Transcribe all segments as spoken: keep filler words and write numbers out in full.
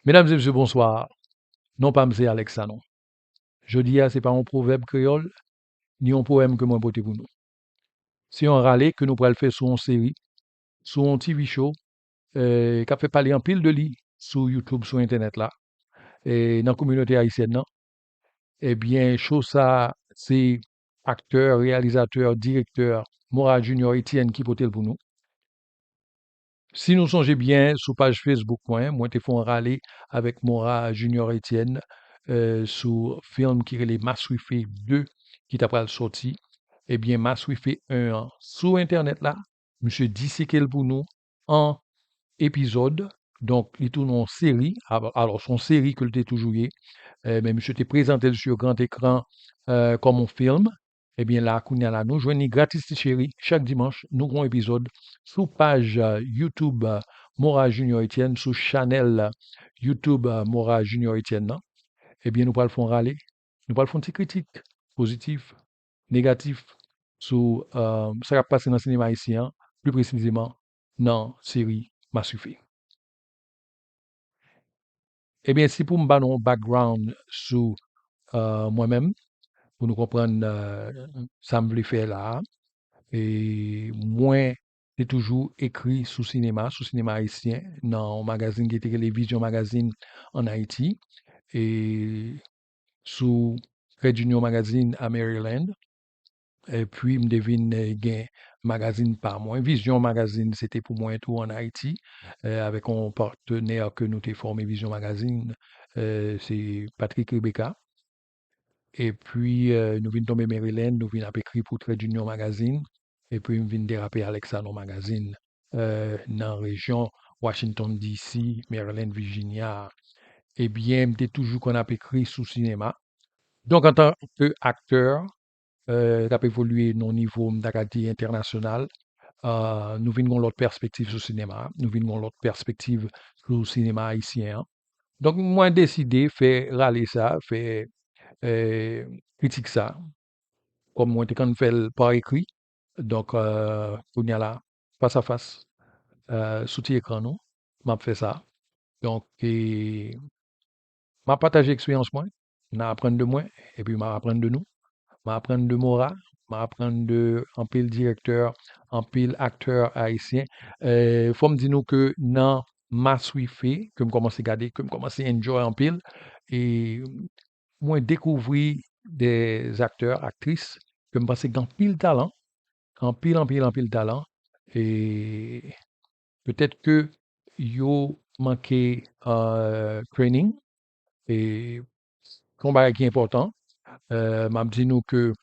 Medam e mesye, bonswa. Non pa m se Alex Sanon. Jodi a, se pa yon pwovèb kreyòl, ni yon powèm ke mwen pote pou nou. Se yon rale ke nou pral fè sou yon seri, sou yon T V show, eh, k ap fè pale anpil de li sou YouTube, sou entènèt la, e nan kominote ayisyèn nan. Ebyen, show sa, se aktè, reyalizatè, direktè Mora Junior Etienne ki pote l pou nou. Si nou sonje byen, sou paj Facebook mwen, mwen te fè yon rale avèk Mora Junior Etienne, eh, sou fim ki rele Maswife de, ki ta pral sòti. Ebyen, Maswife en an, sou entènèt la, misye diseke l pou nou an epizòd. Donk, li tounen yon seri. Alò, se yon seri ke l te toujou ye. Eh, men misye te prezante l sou gran ekran, eh, kòm yon fim. Ebyen, la, kounye a la, nou jwenn li gratis, ti cheri. Chak dimanch, nou gen yon epizòd sou paj, eh, YouTube, eh, Mora Junior Etienne, sou chanèl, eh, YouTube, eh, Mora Junior Etienne nan. Ebyen, nou pral fè yon rale. Nou pral fè yon ti kritik pozitif, negatif, sou, eh, sa k ap pase nan sinema ayisyen an, pli presizeman nan seri Maswife. Ebyen, si pou m ba nou yon background sou, eh, mwen menm, pou nou konprann, eh, sa m vle fè la a, e mwen te toujou ekri sou sinema, sou sinema ayisyen, nan yon magazin ki te rele Vizyon Magazine ann Ayiti, e sou Trade Union Magazine a Maryland. Epi, m te vin, eh, gen magazin pa mwen. Vizyon Magazine, se te pou mwen tou ann Ayiti, eh, avèk yon patnè ke nou te fòme Vizyon Magazine, eh, se Patrick Rebecca. Epi, eh, nou vin tonbe Maryland, nou vin ap ekri pou Trade Union Magazine. Epi, m vin derape Alex Sanon Magazine, eh, nan rejyon Washington D C, Maryland, Virginia. Ebyen, m te toujou konn ap ekri sou sinema. Donk, antanke aktè, eh, k ap evolye nan yon nivo, m ta ka di, entènasyonal, eh, nou vin gen yon lòt pèspektiv sou sinema, nou vin gen yon lòt pèspektiv sou sinema ayisyen an. Donk, mwen deside fè rale sa, fè, eh, kritik sa, kòm mwen te konn fè l pa ekri. Donk, eh, kounye a la, fas a fas, eh, sou ti ekran nou, m ap fè sa. Donk, e, m ap pataje eksperyans mwen, n a aprann de mwen, epi m ap aprann de nou. M ap aprann de Mora, m ap aprann de anpil direktè, anpil aktè ayisyen. Eh, fò m di nou ke nan Maswife, ke m kòmanse gade, ke m kòmanse enjoy anpil, e mwen dekouvri de aktè, aktris, ke m panse gen anpil talan, anpil, anpil, anpil talan, e petèt ke yo manke, eh, training, e se yon bagay ki enpòtan. Eh, m ap di nou ke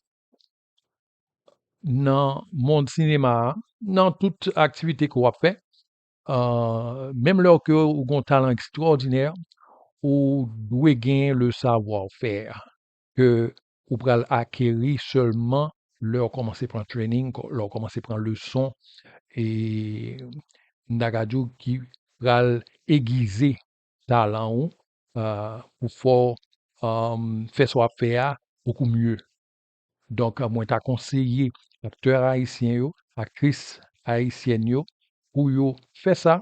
nan mond sinema a, nan tout aktivite ke w ap fè, eh, menm lè ke ou gen yon talan ekstwòdinè, ou dwe gen le savoir-faire ke ou pral akeri sèlman lè w kòmanse pran training, lè w kòmanse pran leson, e m ta ka di w ki pral egize talan w, eh, pou fè w, eh, fè sa w ap fè a bokou mye. Donk, mwen ta konseye aktè ayisyen yo, aktris ayisyèn yo, pou yo fè sa,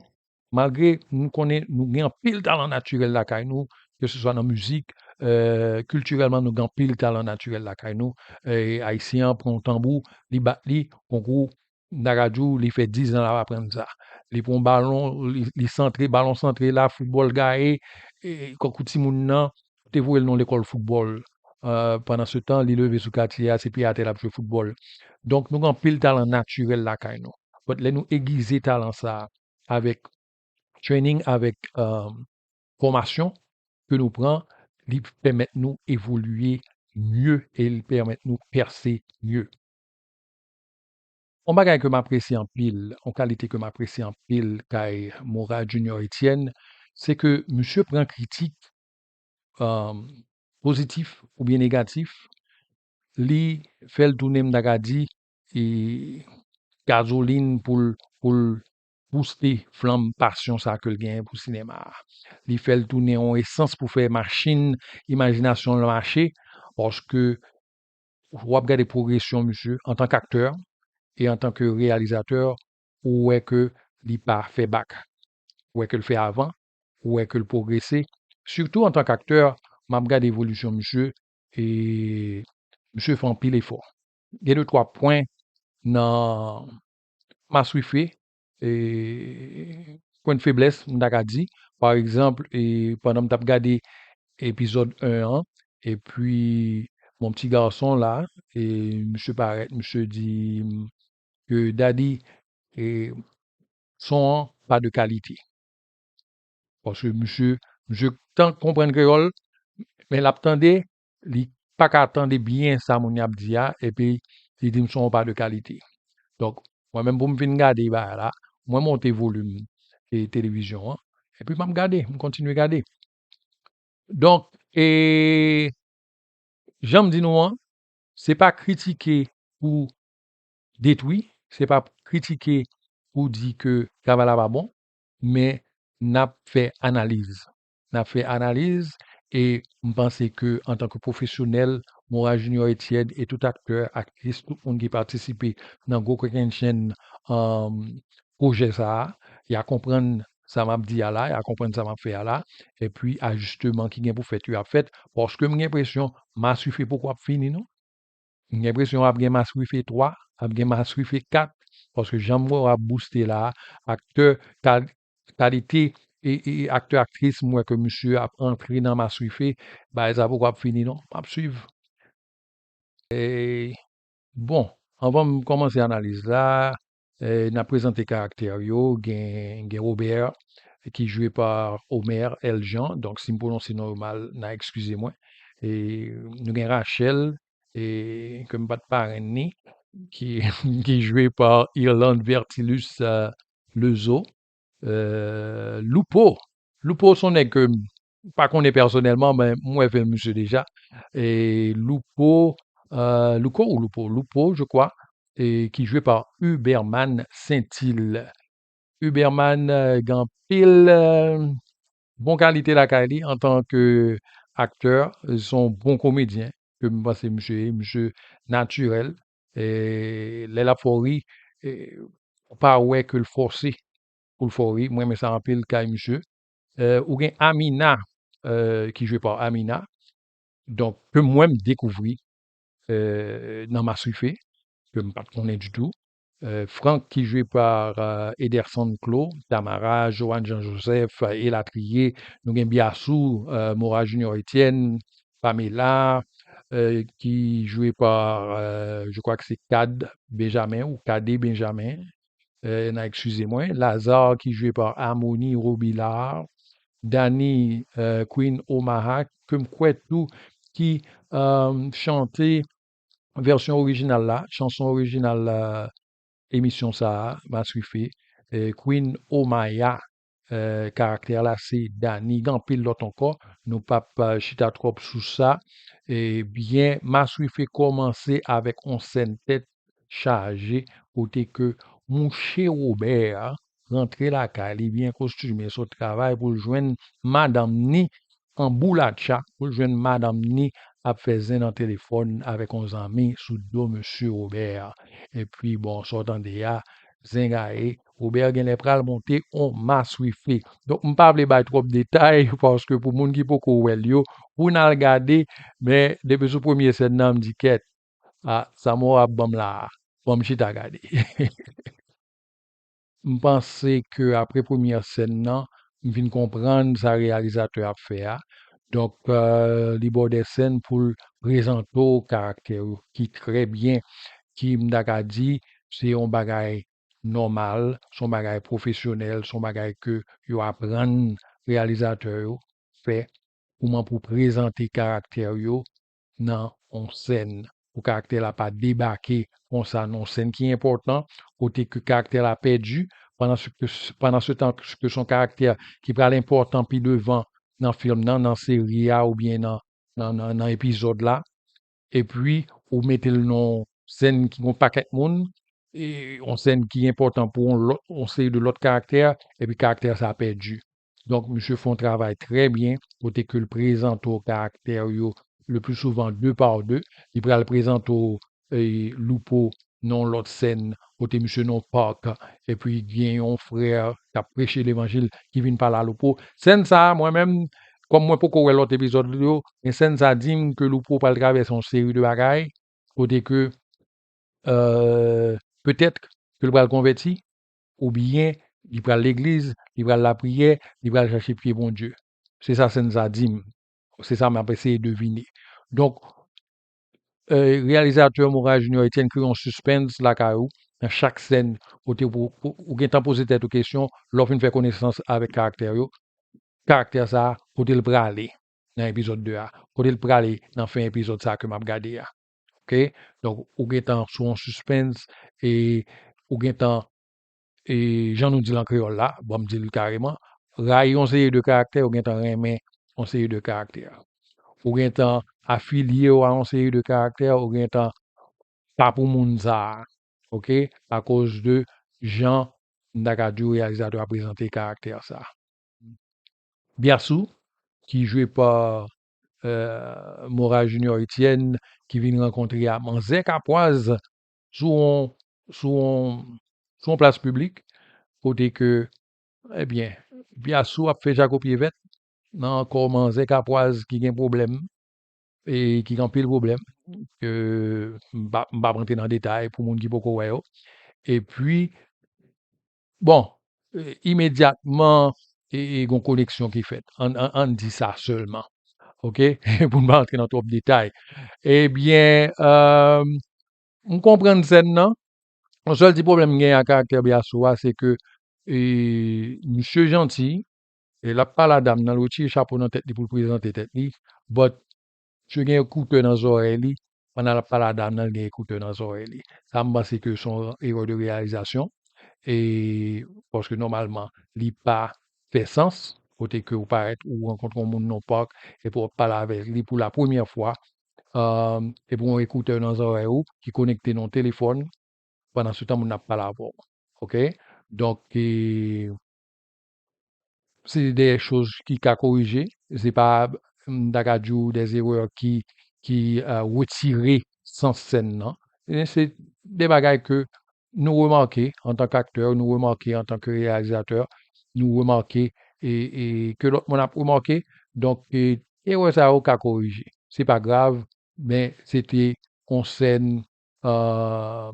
malgre nou konnen nou gen anpil talan natirèl lakay nou, ke se swa nan mizik, eh, kiltirèlman nou gen anpil talan natirèl lakay nou. Eh, ayisyen an pran yon tanbou, li bat li, konkou, m ta ka di w, li fè diz an l ap aprann sa. Li pran yon balon, li, li santre, balon santre la, foutbòl gaye, e, kankou timoun nan, te voye l nan lekòl foutbòl. Eh, pandan se tan, li leve sou katye a, se pye atè l ap jwe foutbòl. Donk, nou gen anpil talan natirèl lakay nou. But lè nou egize talan sa a avèk training, avèk, eh, fòmasyon ke nou pran, li pèmèt nou evolye mye e li pèmèt nou pèse mye. Yon bagay ke m apresye anpil, yon kalite ke m apresye anpil kay Mora Junior Etienne, se ke misye pran kritik, eh, pozitif oubyen negatif, li fè l tounen, m ta ka di, e, gazolin pou l, pou l bouste flanm pasyon sa ke l genyen pou sinema a. Li fè l tounen yon esans pou fè machin imajinasyon l mache, paske w ap gade pwogresyon misye antanke aktè e antanke reyalizatè, ou wè ke li pa fè bak. Ou wè ke l fè avan, ou wè ke l pwogrese. Sitou antan k aktè, m ap gade evolisyon misye, e misye fè anpil efò. Gen de twa pwen nan Maswife, e, pwen de feblès, m ta ka di. Pa egzanp, e, pandan m t ap gade epizòd en an, epi mon ti gason la, e, misye parèt, misye di m ke Daddy, e, son an pa de kalite. Paske misye, misye tan konprann kreyòl, men l ap tande, li pa ka tande byen sa moun y ap di a, epi li di m son pa de kalite. Donk, mwen menm pou m fin gade bagay la, mwen monte volim e televizyon an, epi m ap gade, m kontinye gade. Donk, e, jan m di nou an, se pa kritike pou detwi, se pa kritike pou di ke travay la pa bon, men n ap fè analiz. N ap fè analiz e m panse ke antanke pwofesyonèl, Mora Junior Etienne e tout aktè, aktris, tout moun ki patisipe nan Gwo Kokennchenn, um, pwojè sa a, y a konprann sa m ap di a la, y a konprann sa m ap fè a la, epi ajisteman ki gen pou fèt yo ap fèt, paske m gen enpresyon Maswife poko ap fini non. M gen enpresyon ap gen Maswife twa, ap gen Maswife kat, paske jan m wè w ap bouste la, aktè, kal-, kalite e, e aktè, aktris, m wè ke misye ap antre nan Maswife, bagay sa poko ap fini non, m ap swiv. E, bon, anvan m kòmanse analiz la, e, n ap prezante karaktè yo, gen, gen Robert, ki jwe pa Omer L. Jean, donk si m pwononse non yo mal, n a eskize mwen. E, nou gen Rachel, e, ke m pa t parenn ni, ki, ki jwe pa Irlande Vertilus, e, Lezo. E, Loupo, Loupo se yon nèg ke m pa konnen pèsonèlman, men m wè fèm misye deja. E Loupo, e, Louko ou Loupo? Loupo, je crois, e ki jwe pa Huberman Saintil. Huberman, e, gen anpil, e, bon kalite lakay li antanke aktè, se yon bon komedyen ke m panse misye ye, misye natirèl. E lè l ap fè w ri, e, ou pa wè ke l fòse pou l fè w ri. Mwen renmen sa anpil kay misye. E, ou gen Amina, e, ki jwe pa Amina. Donk, ke mwen m dekouvri, e, nan Maswife, ke m pa t konnen ditou. E, Frank ki jwe pa, e, Ederson Clos, Tamara, Joanne Jean Joseph, e latriye. Nou gen Biasou, e, Mora Junior Etienne, Pamela, e, ki jwe pa, e, je crois que c'est Cad Benjamin ou Cadet Benjamin, e, n a eskize mwen, Lazare ki jwe pa Harmonie Robillard, Dani, e, Queen Omaha, ke m kwè tou ki, e, chante vèsyon orijinal la, chanson orijinal, e, emisyon sa a, Maswife, e, Queen Omaya, e, karaktè la se Dani, gen anpil lòt ankò, nou p ap, e, chita twòp sou sa. Ebyen, Maswife kòmanse avèk yon sèn tèt chaje, kote ke mouche Robert rantre lakay li byen kostime, sot travay pou l jwenn madanm ni an boulatcha, pou l jwenn madanm ni ap fè zen nan telefòn avèk yon zanmi sou do mesye Robert. Epi, bon, sa w tande a, zen gaye, Robert genlè pral monte on Maswife. Donk, m pa vle bay twòp detay, paske pou moun ki poko wè l yo, pou n al gade, men depi sou premye sèn nan, m di, "Kèt, a, sa Mora ap ban m la a, ban m chita gade." M panse ke apre premyè sèn nan, m vin konprann sa reyalizatè a ap fè a. Donk, e, li ba w de sèn pou l prezante w karaktè yo ki trè byen, ki m ta ka di se yon bagay nòmal, se yon bagay pwofesyonèl, se yon bagay ke yo aprann reyalizatè yo fè, kouman pou prezante karaktè yo nan yon sèn, pou karaktè la pa debake konsa nan yon sèn ki enpòtan, kote ke karaktè la pèdi, pandan se ke, pandan se tan ke se yon karaktè ki pral enpòtan pi devan nan fim nan, nan seri a oubyen nan, nan, nan, nan epizòd la, epi ou mete l nan yon sèn ki gen yon pakèt moun, e yon sèn ki enpòtan pou yon lòt, yon seri de lòt karaktè, epi karaktè sa a pèdi. Donk, misye fè yon travay trè byen, kote ke l prezante w karaktè yo le pli souvan de pa de. Li pral prezante w, e, Loupo nan yon lòt sèn kote misye nan yon park, epi gen yon frè k ap preche levanjil ki vin pale a Loupo. Sèn sa a, mwen menm, kòm mwen poko wè lòt epizòd yo, men sèn sa di m ke Loupo pral travèse yon seri de bagay, kote ke, euh, petèt ke l pral konvèti, oubyen li pral legliz, li pral lapriyè, li pral chache pye Bondye. Se sa sèn sa di m. Se sa m ap eseye devine. Donk, euh, reyalizatè Mora Junior Etienne kreye yon sispens lakay ou nan chak sèn kote ou, ou, ou gentan poze tèt ou kesyon lè w fin fè konesans avèk karaktè yo. Karaktè sa a, kote l prale nan epizòd de a, kote l prale nan fen epizòd sa a ke m ap gade a. Oke? Donk, ou gentan sou yon sispens e ou gentan, e jan nou di l an kreyòl la, ban m di l kareman, rayi yon seri de karaktè, ou gentan renmen yon seri de karaktè. Ou gentan afilye w a yon seri de karaktè, ou gentan pa pou moun sa a. Oke? Akoz de jan m ta ka di w reyalizatè a prezante karaktè sa a. Biasou, ki jwe pa, euh, Mora Junior Etienne, ki vin rankontre a Manzè Kapwaz sou yon, sou yon, sou yon plas piblik, kote ke, ebyen, Biasou ap fè jako pye vèt nan kò Manzè Kapwaz ki gen pwoblèm, e ki gen anpil pwoblèm, ke m pa, m p ap rantre nan detay pou moun ki poko wè yo. Epi, bon, e, imedyatman, e, e, gon koneksyon ki fèt. Ann, ann, ann di sa sèlman. Oke? Pou n pa rantre nan twòp detay. Ebyen, euh, m konprann sèn nan. Yon sèl ti pwoblèm m genyen ak karaktè Biasou a, se ke, e, misye janti, e l ap pale a dam nan, l retire chapo nan tèt li pou l prezante tèt li, but misye gen ekoutè nan zòrèy li, pandan l ap pale a dam nan, l gen ekoutè nan zòrèy li. Sa, m panse ke se yon erè de reyalizasyon, e paske nòmalman, li pa fè sans, kote ke ou parèt, ou rankontre yon moun nan yon park, epi w ap pale avèk li pou la premyè fwa, euh, epi yon ekoutè nan zòrèy ou ki konekte nan yon telefòn, pandan se tan moun nan ap pale avè w. Oke? Donk, e, se de choz ki ka korije. Se pa, m ta ka di w, de erè ki, ki, euh, retire sans sèn nan. E se de bagay ke nou remake antanke aktè, nou remake antanke reyalizatè, nou remake e, e ke lòt moun ap remake. Donk, e, erè sa yo ka korije. Se pa grav, men se te yon sèn, euh,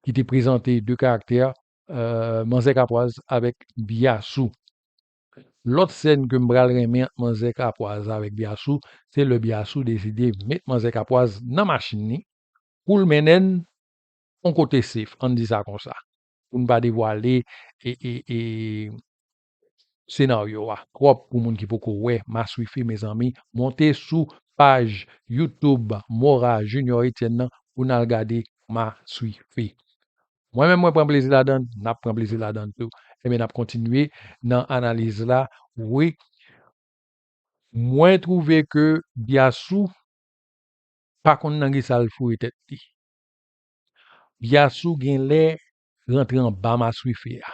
ki te prezante de karaktè, euh, Manzè Kapwaz avèk Biasou. Lòt sèn ke m pral renmen ant Manzè Kapwaz avèk Biasou, se lè Biasou deside met Manzè Kapwaz nan machin li pou l mennen l yon kote safe, ann di sa konsa. Pou n pa devwale e, e, e, senaryo a twòp pou moun ki poko wè Maswife, mezanmi, monte sou paj YouTube Mora Junior Etienne nan pou n al gade Maswife. Mwen menm, mwen pran plezi ladan l, n ap pran plezi ladan l tou. Ebyen, n ap kontinye nan analiz la. Wi, mwen twouve ke Biasou pa konn nan kisa l foure tèt li. Biasou genlè rantre anba Maswife a.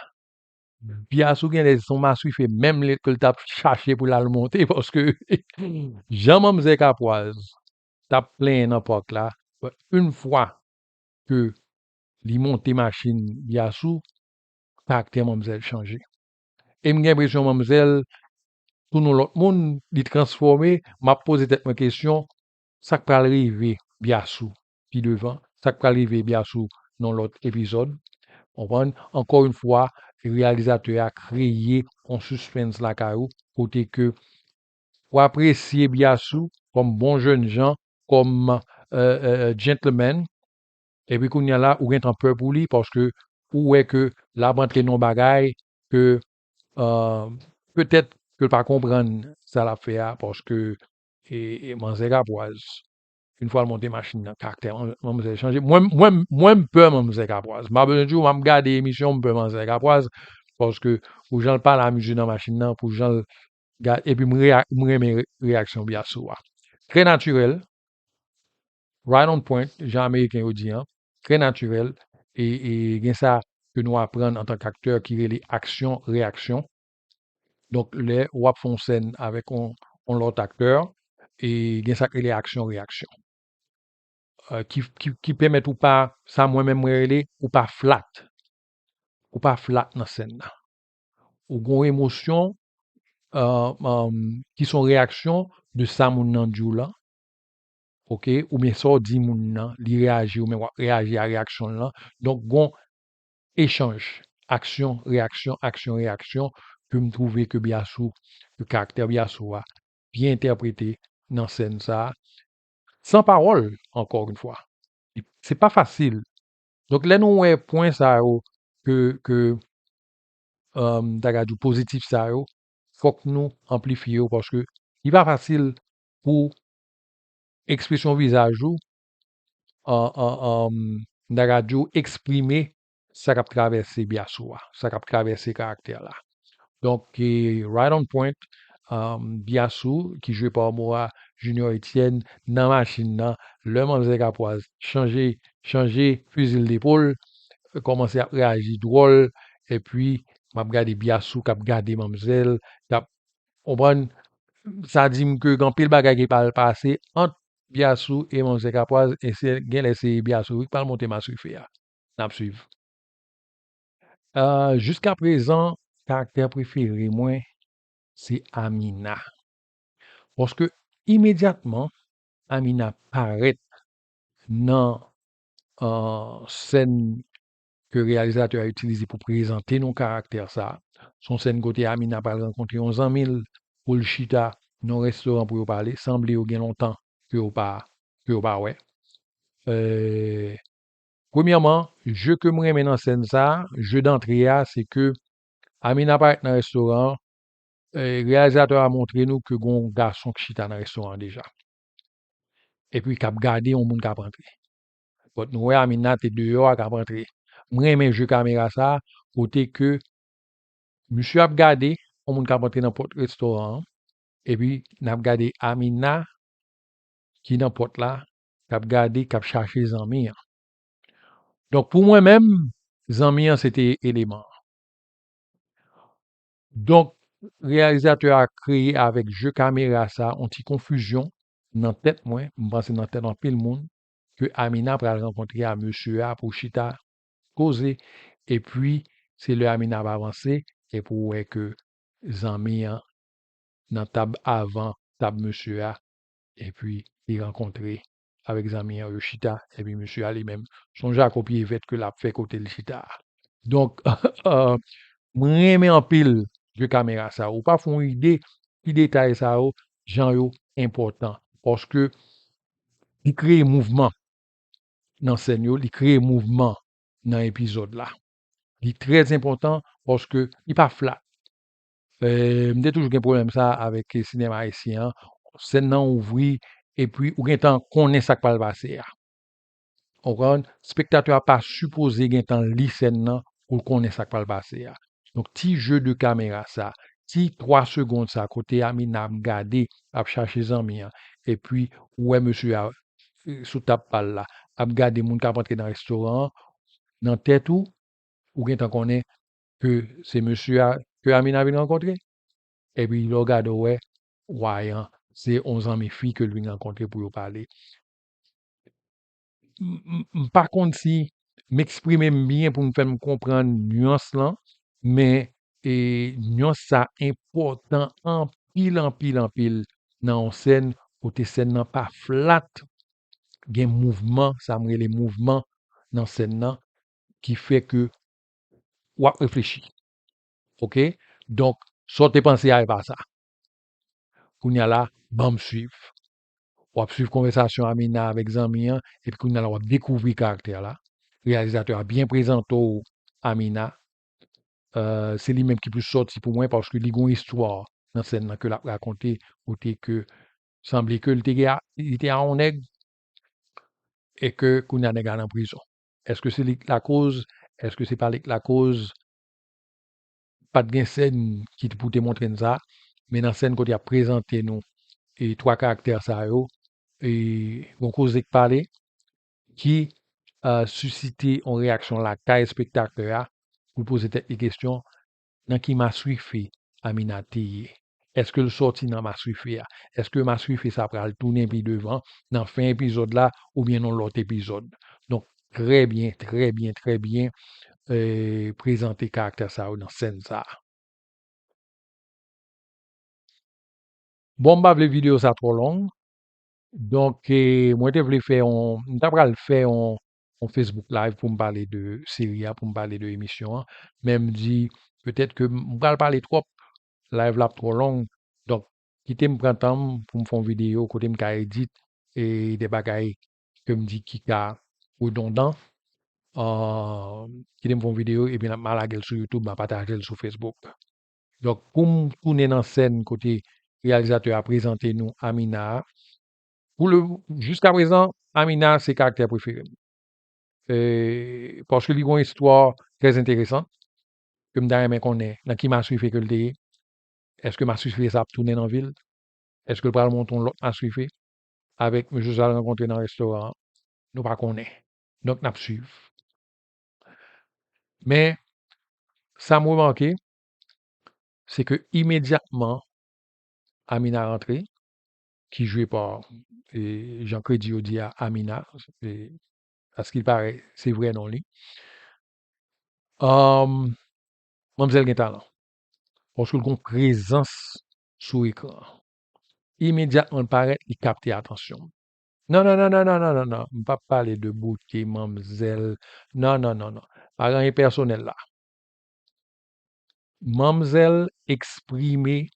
Biasou genlè se yon Maswife menm li ke l t ap chache pou l al monte, paske jan Manzè Kapwaz t ap plenyen nan park la, yon fwa ke li monte machin Biasou, karaktè manmzèl chanje. E m gen enpresyon manmzèl tounen yon lòt moun, li transfòme, m ap poze tèt mwen kesyon, sa k pral rive Biasou pi devan, sa k pral rive Biasou nan yon lòt epizòd. Konprann? Ankò yon fwa, reyalizatè a kreye yon sispens lakay ou, kote ke ou apresye Biasou kòm bon jènjan, kòm, euh, euh, gentleman, epi kounye a la, ou gentan pè pou li, paske ou wè ke l ap antre nan yon bagay ke, euh, petèt ke l pa konprann sa l ap fè a, paske, e, e, Manzè Kapwaz, yon fwa l monte machin nan, karaktè man-, manmzèl chanje. Mwen, mwen, mwen, m pè Manzè Kapwaz. M pa bezwen di w, m ap gade emisyon, m pè Manzè Kapwaz, paske pou jan l pale a misye nan machin nan, pou jan l gade, epi m reya-, m renmen re-, reyaksyon Biasou a. Trè natirèl, right on point, jan Ameriken yo di an, trè natirèl, e, e gen sa ke nou aprann antanke aktè ki rele aksyon, reyaksyon. Donk, lè w ap fè yon sèn avèk yon, yon lòt aktè, e gen sa k rele aksyon, reyaksyon. euh, ki, ki, ki pèmèt ou pa, sa mwen menm mwen rele, ou pa flat. Ou pa flat nan sèn nan. Ou gon emosyon, euh, euh, ki son reyaksyon de sa moun nan di w lan. Ok, oubyen sa w di moun nan, li reyaji, ou menm w ap reyaji a reyaksyon l lan. Donk, gon echanj, aksyon, reyaksyon, aksyon, reyaksyon, ke m twouve ke Biasou, ke karaktè Biasou a byen entèprete nan sèn sa a, san pawòl, ankò yon fwa. Se pa fasil. Donk, lè nou wè pwen sa yo ke, ke, euh, m ta ka di w pozitif sa yo, fòk nou anplifye yo paske li pa fasil pou ekspresyon vizaj ou, an, an, an, m ta ka di w eksprime sa k ap travèse Biasou a, sa k ap travèse karaktè la. Donk, e, right on point, um, Biasou, ki jwe pa Omora Junior Etienne, nan machin nan, lè manzè Kapwaz chanje, chanje fizi l depòl, kòmanse ap reyaji dwòl, epi m ap gade Biasou k ap gade manzè l, k ap, konprann, sa di m ke gen anpil bagay ki pral pase ant Biasou e manzè Kapwaz, e se, genlè se Biasou wi k pral monte maswife a. N ap swiv. Euh, jiskaprezan, karaktè prefere mwen, se Amina. Paske imedyatman, Amina parèt nan, euh, sèn ke reyalizatè a itilize pou prezante nou karaktè sa. Se yon sèn kote Amina pral rankontre yon zanmi l pou l chita nan yon restoran pou yo pale. Sanble yo gen lontan ke yo pa, ke yo pa wè. Euh, premyèman, je ke m renmen nan sèn sa, je d'antre a, se ke Amina parèt nan restoran an, eh, reyalizatè a montre nou ke gon gason k chita nan restoran an deja. Epi k ap gade yon moun k ap antre. But nou wè Amina te deyò a k ap antre. M renmen je kamera sa, kote ke misye ap gade yon moun k ap antre nan pòt restoran an, epi n ap gade Amina ki nan pòt la, k ap gade, k ap chache zanmi an. Donk, pou mwen menm, zanmi an se te eleman an. Donk, reyalizatè a kreye avèk je kamera sa, yon ti konfizyon nan tèt mwen, m panse nan tèt anpil moun, ke Amina pral rankontre a mesye a pou chita koze, epi se lè Amina ap avanse, epi w wè ke zanmi an nan tab avan tab mesye a, epi li rankontre avèk zanmi an, yo chita, epi mesye a li menm, se yon jako pye vèt ke l ap fè kote l chita a. Donk, euh, mwen renmen anpil je kamera sa. Ou pa fè yon ide, ti detay sa yo, jan yo enpòtan. Paske li kreye mouvman nan sèn yo, li kreye mouvman nan epizòd la. Li trè enpòtan paske li pa flat. Eh, m te toujou gen pwoblèm sa avèk sinema ayisyen an. Sèn nan ouvri, epi ou gentan konnen sa k pral pase a. Ou konprann? Espektatè a pa sipoze gentan li sèn nan pou l konnen sa k pral pase a. Donk, ti je de kamera sa, ti twa segonn sa, kote Amina ap gade, ap chache zanmi an, epi ou wè mesye a, eh, sou tab pa l la, ap gade moun k ap antre nan restoran an, nan tèt ou, ou gentan konnen ke se mesye a ke Amina vin rankontre. Epi lè w gade w wè, wayan, se yon zanmi fi ke l vin rankontre pou yo pale. M, m, m pa konn si m eksprime m byen pou m fè m konprann nyans lan, men, e, nyans sa enpòtan anpil, anpil, anpil nan yon sèn kote sèn nan pa flat, gen mouvman, sa m rele mouvman nan sèn nan, ki fè ke w ap reflechi. Ok? Donk, sa w te panse a, e pa sa. Kounye a la, ban m swiv. W ap swiv konvèsasyon Amina avèk zanmi an, epi kounye a la, w ap dekouvri karaktè la. Reyalizatè a byen prezante w Amina. Euh, se li menm ki plis sòti pou mwen, paske li gon istwa nan sèn nan ke l ap rakonte, kote ke sanble ke li te gen a, li te a yon nèg, e ke kounye a nèg la nan prizon. Èske se li k lakoz? Èske se pa li k lakoz? Pa t gen sèn ki t pou te montre n sa, men nan sèn kote y ap prezante nou, e, twa karaktè sa yo, e, gon koze k pale, ki, euh, sisite yon reyaksyon lakay espektatè a, pou l poze tèt li kesyon, nan ki maswife Amina te ye? Èske l sòti nan maswife a? Èske maswife sa pral tounen pi devan nan fen epizòd la oubyen nan lòt epizòd? Donk, trè byen, trè byen, trè byen, eh, prezante karaktè sa yo nan sèn sa a. Bon, m pa vle videyo sa twò long. Donk, eh, mwen te vle fè yon, m ta pral fè yon, yon Facebook Live pou m pale de seri a, pou m pale de emisyon an. Men m di, petèt ke m pral pale twòp, live la ap twò long. Donk, kite m pran tan m pou m fè yon videyo kote m ka edit e de bagay ke m di ki ka redondan. Ah, kite m fè yon videyo epi m a lage l sou YouTube, m a pataje l sou Facebook. Donk, pou m tounen nan sèn kote reyalizatè a prezante nou Amina a, pou le, jiska prezan, Amina se karaktè prefere m. Eh, paske li gon istwa trè enteresan ke m ta renmen konnen nan ki maswife ke l te ye. Èske maswife sa ap tounen nan vi l? Èske l pral monte yon lòt maswife avèk mesye sa l rankontre nan restoran an? Nou pa konnen. Donk, n ap swiv. Men, sa m remake, se ke imedyatman Amina rantre, ki jwe pa, eh, jan kredi yo di a, Amina, eh, à ce qu'il paraît, se vrè non li. Um, manmzèl gen talan. Paske l gon prezans sou ekran. Imedyatman l parèt, li kapte atansyon m. Non, non, non, non, non, non, non, non. M p ap pale de bote manmzèl. Non, non, non, non. Pa gen anyen pèsonèl la. Manmzèl eksprime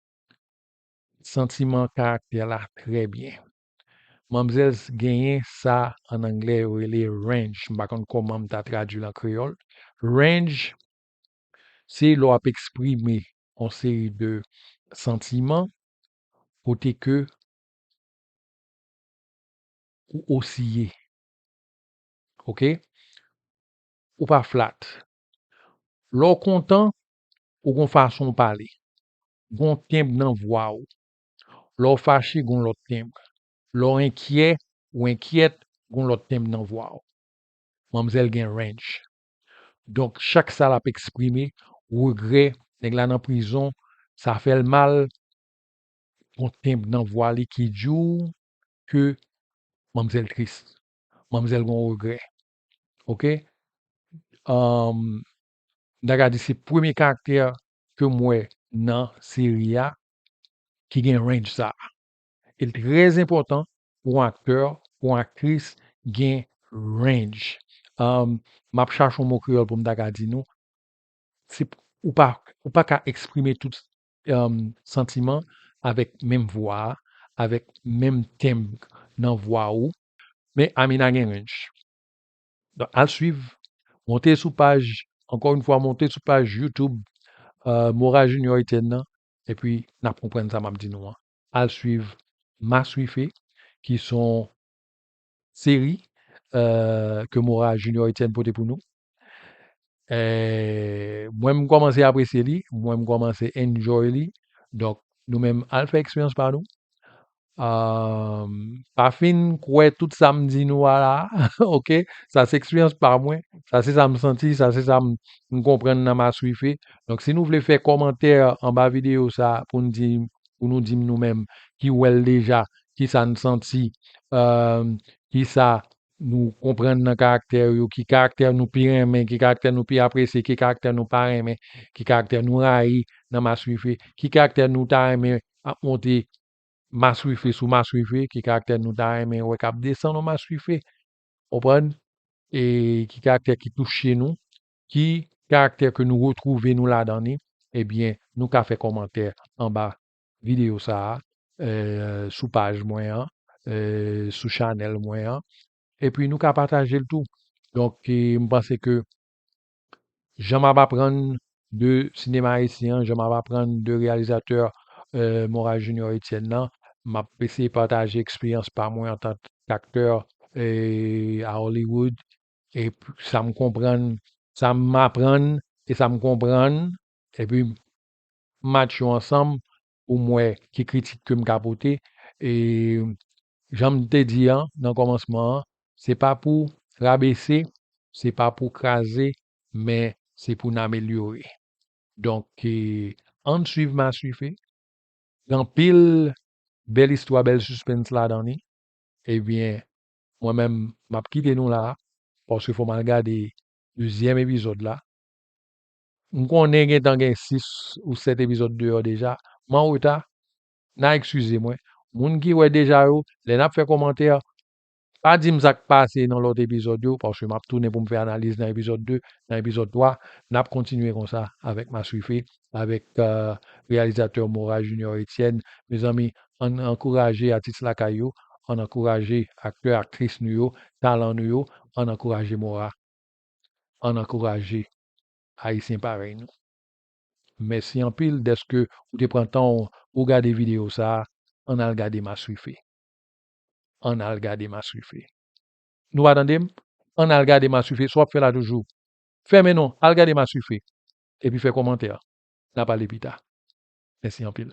santiman karaktè la trè byen. Manmzèl s-, genyen sa an anglè yo rele range. M pa konn kòman m ta tradui l an kreyòl. Range, se lè w ap eksprime yon seri de santiman kote ke ou osiye. Oke? Ou pa flat. Lè w kontan, ou gon fason w pale. Gon tenb nan vwa w. Lè w fache, gon lòt tenb. Lè w enkyè, ou enkyèt, gon lòt tenb nan vwa w. Manmzèl gen range. Donk, chak sa l ap eksprime, regrè, nèg la nan prizon, sa fè l mal, gon tenb nan vwa li ki di w ke manmzèl tris. Manmzèl gon regrè. Oke? Um, m ta ka di se premye karaktè ke m wè nan seri a ki gen range sa a. E l trè enpòtan pou yon aktè, pou yon aktris gen range. Um, m ap chache yon mo kreyòl pou m ta ka di nou. Se, ou pa, ou pa ka eksprime tout, um, santiman avèk menm vwa a, avèk menm tenb nan vwa ou. Men Amina gen range. Donk, al swiv, monte sou paj, ankò yon fwa, monte sou paj YouTube, euh, Mora Junior Etienne nan, epi n ap konprann sa m ap di nou an. Al swiv Maswife, ki se yon seri, euh, ke Mora Junior Etienne pote pou nou. Eh, mwen, m kòmanse apresye li, mwen, m kòmanse enjoy li. Donk, nou menm, al fè eksperyans pa nou. Ah, pa fin kwè tout sa m di nou a la, oke? Sa se eksperyans pa mwen, sa se sa m santi, sa se sa m, m konprann nan Maswife. Donk, si nou vle fè kòmantè anba videyo sa pou n di, pou nou di m nou menm ki wè l deja, ki sa n santi, euh, ki sa nou konprann nan karaktè yo, ki karaktè nou pi renmen, ki karaktè nou pi apresye, ki karaktè nou pa renmen, ki karaktè nou rayi nan Maswife, ki karaktè nou ta renmen ap monte Maswife sou Maswife, ki karaktè nou ta renmen wè k ap desann nan Maswife, konprann? E ki karaktè ki touche nou, ki karaktè ke nou retwouve nou ladan li, ebyen, nou ka fè kòmantè anba videyo sa a, eh, sou paj mwen an, eh, sou chanèl mwen an, epi nou ka pataje l tou. Donk, eh, m panse ke jan m ap aprann de sinema ayisyen an, jan m ap aprann de reyalizatè, eh, Mora Junior Etienne nan, m ap eseye pataje eksperyans pa mwen antank aktè, eh, a Hollywood, e p-, sa m konprann, sa m aprann e sa m konprann, epi m match yo ansanm pou m wè ki kritik ke m ka pote. E jan m te di an nan kòmansman an, se pa pou rabese, se pa pou kraze, men se pou n amelyore. Donk, eh, ann swiv Maswife, Gen anpil bèl istwa, bèl suspense ladan li. Ebyen, mwen menm, m ap kite nou la, paske fò m al gade dezyèm epizòd la. M konnen gentan gen sis ou sèt epizòd deyò deja. M an reta, n a eskize mwen. Moun ki wè deja yo, lè n ap fè kòmantè, pa di m sa k pase nan lòt epizòd yo, paske m ap tounen pou m fè analiz nan epizòd de, nan epizòd twa. N ap kontinye konsa avèk Maswife, avèk, euh, reyalizatè Mora Junior Etienne. Mezanmi, ann ankouraje atis lakay yo, ann ankouraje aktè, aktris nou yo, talan nou yo, ann ankouraje Mora, ann ankouraje Ayisyen parèy nou. Mèsi anpil dèske ou te pran tan w pou w gade videyo sa a. Ann al gade Maswife. Ann al gade Maswife. Nou pa tande m? Ann al gade Maswife. Sa w ap fè la toujou? Fèmen non, al gade Maswife. Epi fè kòmantè. N a pale pita. Mèsi anpil.